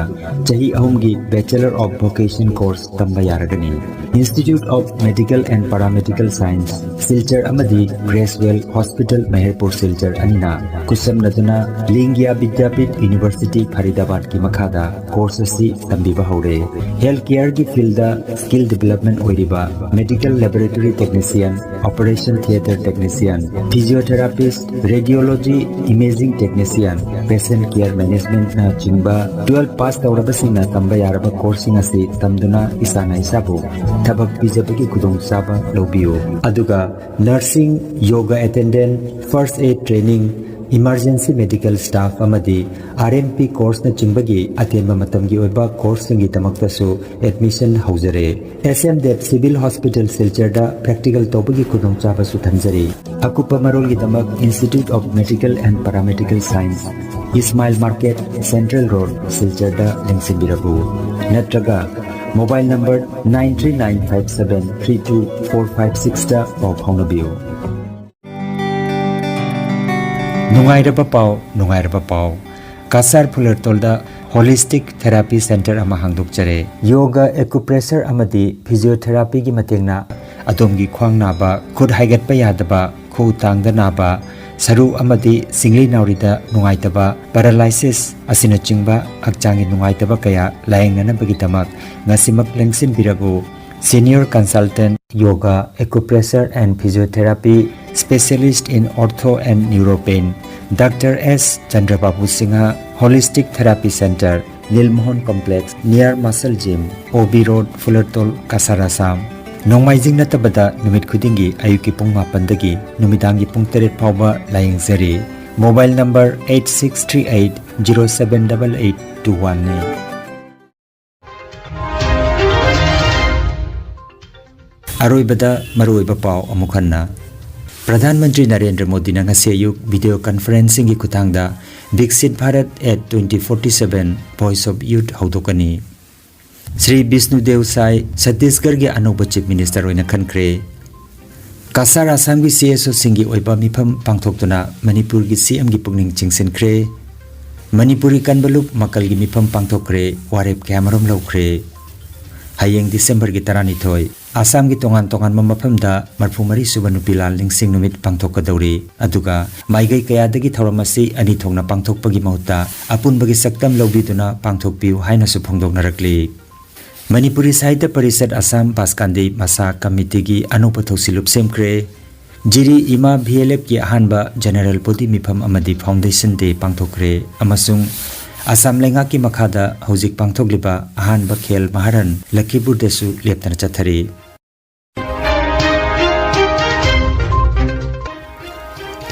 ꯆꯍꯤ ꯑꯍꯨꯝꯒꯤ ꯕꯦꯆꯂꯔ ꯑꯣꯐ ꯚꯣꯀꯦꯁꯟ ꯀꯣꯔꯁ ꯇꯝꯕ ꯌꯥꯔꯒꯅꯤ꯫ Institute of Medical and Paramedical Science, Silchar ꯑꯃꯗꯤ ꯒ꯭ꯔꯦꯁꯋꯦꯜ ꯍꯣꯁꯄꯤꯇꯥꯜ ꯃꯍꯦꯔꯄꯨꯔ ꯁꯤꯜꯆꯔ ꯑꯅꯤꯅ ꯈꯨꯠꯁꯝꯅꯗꯨꯅ ꯂꯤꯡꯒ꯭ꯌꯥ ꯕꯤꯗ꯭ꯌꯥꯄꯤꯊ ꯌꯨꯅꯤꯚꯔꯁꯤꯇꯤ ꯐꯔꯤꯗꯥꯕꯥꯗꯀꯤ ꯃꯈꯥꯗ ꯀꯣꯔꯁ ꯑꯁꯤ ꯇꯝꯕꯤꯕ ꯍꯧꯔꯦ꯫ ꯍꯦꯜꯊ ꯀꯦꯌꯔꯒꯤ ꯐꯤꯜꯗ ꯁ꯭ꯀꯤꯜ ꯗꯤꯚꯦꯂꯞꯃꯦꯟ ꯑꯣꯏꯔꯤꯕ medical laboratory technician, operation theatre technician, physiotherapist, radiology, imaging technician, patient care ꯃꯦꯅꯦꯖꯃꯦꯟꯠꯅꯆꯤꯡꯕ ꯇꯨꯋꯦꯜꯐ ꯄꯥꯁ ꯇꯧꯔꯕꯁꯤꯡꯅ ꯇꯝꯕ ꯌꯥꯔꯕ ꯀꯣꯔꯁꯁꯤꯡ ꯑꯁꯤ ꯇꯝꯗꯨꯅ ꯏꯁꯥꯅ ꯏꯁꯥꯕꯨ ꯊꯕꯛ ꯄꯤꯖꯕꯒꯤ ꯈꯨꯗꯣꯡꯆꯥꯕ ꯂꯧꯕꯤꯌꯨ꯫ ꯑꯗꯨꯒ ꯅꯔꯁꯤꯡ, ꯌꯣꯒꯥ ꯑꯦꯇꯦꯟꯗꯦꯟꯠ, ꯐꯥꯔꯁꯠ ꯑꯦꯗ ꯇ꯭ꯔꯦꯅꯤꯡ, Emergency medical staff ꯑꯃꯗꯤ R M P courseꯅꯆꯤꯡꯕꯒꯤ ꯑꯇꯦꯟꯕ ꯃꯇꯝꯒꯤ ꯑꯣꯏꯕ courseꯁꯤꯡꯒꯤꯗꯃꯛꯇꯁꯨ admission ꯍꯧꯖꯔꯦ꯫ S M Dev Civil Hospital ꯁꯤꯜꯆꯔꯗ practical ꯇꯧꯕꯒꯤ ꯈꯨꯗꯣꯡꯆꯥꯕꯁꯨ ꯊꯝꯖꯔꯤ꯫ ꯑꯀꯨꯞꯄ ꯃꯔꯣꯜꯒꯤꯗꯃꯛ Institute of Medical and Paramedical Science, Ismail Market, Central Road, ꯁꯤꯜꯆꯔꯗ ꯂꯦꯡꯁꯤꯟꯕꯤꯔꯛꯎ꯫ ꯅꯠꯇ꯭ꯔꯒ mobile number nine three nine five seven three two four five sixꯇ ꯄꯥꯎ ꯐꯥꯎꯅꯕꯤꯌꯨ꯫ ꯅꯨꯡꯉꯥꯏꯔꯕ ꯄꯥꯎ, ꯅꯨꯡꯉꯥꯏꯔꯕ ꯄꯥꯎ꯫ ꯀꯁꯥꯔ ꯐꯨꯂꯔꯇꯣꯜꯗ Holistic Therapy Center ꯑꯃ ꯍꯥꯡꯗꯣꯛꯆꯔꯦ꯫ Yoga, acupressure ꯑꯃꯗꯤ physiotherapyꯒꯤ ꯃꯇꯦꯡꯅ ꯑꯗꯣꯝꯒꯤ ꯈ꯭ꯋꯥꯡ ꯅꯥꯕ, ꯈꯨꯠ ꯍꯥꯏꯒꯠꯄ ꯌꯥꯗꯕ, ꯈꯨꯎ ꯇꯥꯡꯗ ꯅꯥꯕ, ꯁꯔꯨ ꯑꯃꯗꯤ ꯁꯤꯡꯂꯤ ꯅꯥꯎꯔꯤꯗ ꯅꯨꯡꯉꯥꯏꯇꯕ, paralysis ꯑꯁꯤꯅꯆꯤꯡꯕ ꯍꯛꯆꯥꯡꯒꯤ ꯅꯨꯡꯉꯥꯏꯇꯕ ꯀꯌꯥ ꯂꯥꯌꯦꯡꯅꯅꯕꯒꯤꯗꯃꯛ ꯉꯁꯤꯃꯛ ꯂꯦꯡꯁꯤꯟꯕꯤꯔꯛꯎ꯫ Senior Consultant, Yoga, Acupressure and Physiotherapy, Specialist in Ortho and Neuropain, Doctor S Chandrababu Singha, Holistic Therapy Center, Nilmohan Complex, near Muscle Gym, O B Road, Fulertol, Kasar, Assam꯫ ꯅꯣꯡꯃꯥꯏꯖꯤꯡ ꯅꯠꯇꯕꯗ ꯅꯨꯃꯤꯠ ꯈꯨꯗꯤꯡꯒꯤ ꯑꯌꯨꯛꯀꯤ ꯄꯨꯡ ꯃꯥꯄꯟꯗꯒꯤ ꯅꯨꯃꯤꯗꯥꯡꯒꯤ ꯄꯨꯡ ꯇꯔꯦꯠ ꯐꯥꯎꯕ ꯂꯥꯌꯦꯡꯖꯔꯤ꯫ Mobile number eight six three eight zero seven double eight two one ꯅꯤ꯫ ꯑꯔꯣꯏꯕꯗ ꯃꯔꯨꯑꯣꯏꯕ ꯄꯥꯎ ꯑꯃꯨꯛ ꯍꯟꯅ꯫ ꯄ꯭ꯔꯙꯥꯟ ꯃꯟꯇ꯭ꯔꯤ ꯅꯔꯦꯟꯗ꯭ꯔ ꯃꯣꯗꯤꯅ ꯉꯁꯤ ꯑꯌꯨꯛ video conferencingꯒꯤ ꯈꯨꯠꯊꯥꯡꯗ Viksit Bharat at twenty forty seven Voice of Youth ꯍꯧꯗꯣꯛꯀꯅꯤ꯫ ꯁ꯭ꯔꯤ ꯕꯤꯁꯅꯨ ꯗꯦꯕ ꯁꯥꯏ ꯁꯠꯇꯤꯁꯒꯔꯒꯤ ꯑꯅꯧꯕ Chief Minister ꯑꯣꯏꯅ ꯈꯟꯈ꯭ꯔꯦ꯫ ꯀꯁꯥꯔ ꯑꯁꯥꯝꯒꯤ C S Oꯁꯤꯡꯒꯤ ꯑꯣꯏꯕ ꯃꯤꯐꯝ ꯄꯥꯡꯊꯣꯛꯇꯨꯅ ꯃꯅꯤꯄꯨꯔꯒꯤ C Mꯒꯤ ꯄꯨꯛꯅꯤꯡ ꯆꯤꯡꯁꯤꯟꯈ꯭ꯔꯦ꯫ ꯃꯅꯤꯄꯨꯔꯤ ꯀꯟꯕ ꯂꯨꯞ ꯃꯀꯜꯒꯤ ꯃꯤꯐꯝ ꯄꯥꯡꯊꯣꯛꯈ꯭ꯔꯦ, ꯋꯥꯔꯦꯞ ꯀꯌꯥꯃꯔꯨꯝ ꯂꯧꯈ꯭ꯔꯦ꯫ ꯍꯌꯦꯡ Decemberꯒꯤ ꯇꯔꯥꯅꯤꯊꯣꯏ, ꯑꯁꯥꯝꯒꯤ ꯇꯣꯉꯥꯟ ꯇꯣꯉꯥꯟꯕ ꯃꯐꯝꯗ ꯃꯔꯤꯐꯨ ꯃꯔꯤ ꯁꯨꯕ ꯅꯨꯄꯤ ꯂꯥꯜ ꯅꯤꯡꯁꯤꯡ ꯅꯨꯃꯤꯠ ꯄꯥꯡꯊꯣꯛꯀꯗꯧꯔꯤ꯫ ꯑꯗꯨꯒ ꯃꯥꯏꯀꯩ ꯀꯌꯥꯗꯒꯤ ꯊꯧꯔꯝ ꯑꯁꯤ ꯑꯅꯤ ꯊꯣꯛꯅ ꯄꯥꯡꯊꯣꯛꯄꯒꯤ ꯃꯍꯨꯠꯇ ꯑꯄꯨꯟꯕꯒꯤ ꯁꯛꯇꯝ ꯂꯧꯕꯤꯗꯨꯅ ꯄꯥꯡꯊꯣꯛꯄꯤꯌꯨ ꯍꯥꯏꯅꯁꯨ ꯐꯣꯡꯗꯣꯛꯅꯔꯛꯂꯤ꯫ ꯃꯅꯤꯄꯨꯔꯤ ꯁꯥꯍꯤꯇ꯭ꯌ ꯄꯔꯤꯁꯠ ꯑꯁꯥꯝ ꯕꯥꯁꯀꯥꯟꯗꯤ ꯃꯁꯥ ꯀꯃꯤꯇꯤꯒꯤ ꯑꯅꯧꯕ ꯊꯧꯁꯤꯜꯂꯨꯞ ꯁꯦꯝꯈ꯭ꯔꯦ꯫ ꯖꯤꯔꯤ ꯏꯃꯥ V L Fꯀꯤ ꯑꯍꯥꯟꯕ General Body ꯃꯤꯐꯝ ꯑꯃꯗꯤ Foundation Day ꯄꯥꯡꯊꯣꯛꯈ꯭ꯔꯦ ꯑꯃꯁꯨꯡ ꯑꯁꯥꯝ ꯂꯩꯉꯥꯛꯀꯤ ꯃꯈꯥꯗ ꯍꯧꯖꯤꯛ ꯄꯥꯡꯊꯣꯛꯂꯤꯕ ꯑꯍꯥꯟꯕ ꯈꯦꯜ ꯃꯍꯥꯔꯟ ꯂꯈꯤꯄꯨꯔꯗꯁꯨ ꯂꯦꯞꯇꯅ ꯆꯠꯊꯔꯤ꯫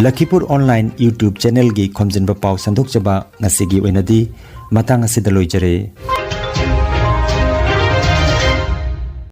ꯂꯈꯤꯄꯨꯔ ꯑꯣꯟꯂꯥꯏꯟ YouTube ꯆꯦꯅꯦꯜꯒꯤ ꯈꯣꯝꯖꯤꯟꯕ ꯄꯥꯎ ꯁꯟꯗꯣꯛꯆꯕ ꯉꯁꯤꯒꯤ ꯑꯣꯏꯅꯗꯤ ꯃꯇꯥꯡ ꯑꯁꯤꯗ ꯂꯣꯏꯖꯔꯦ꯫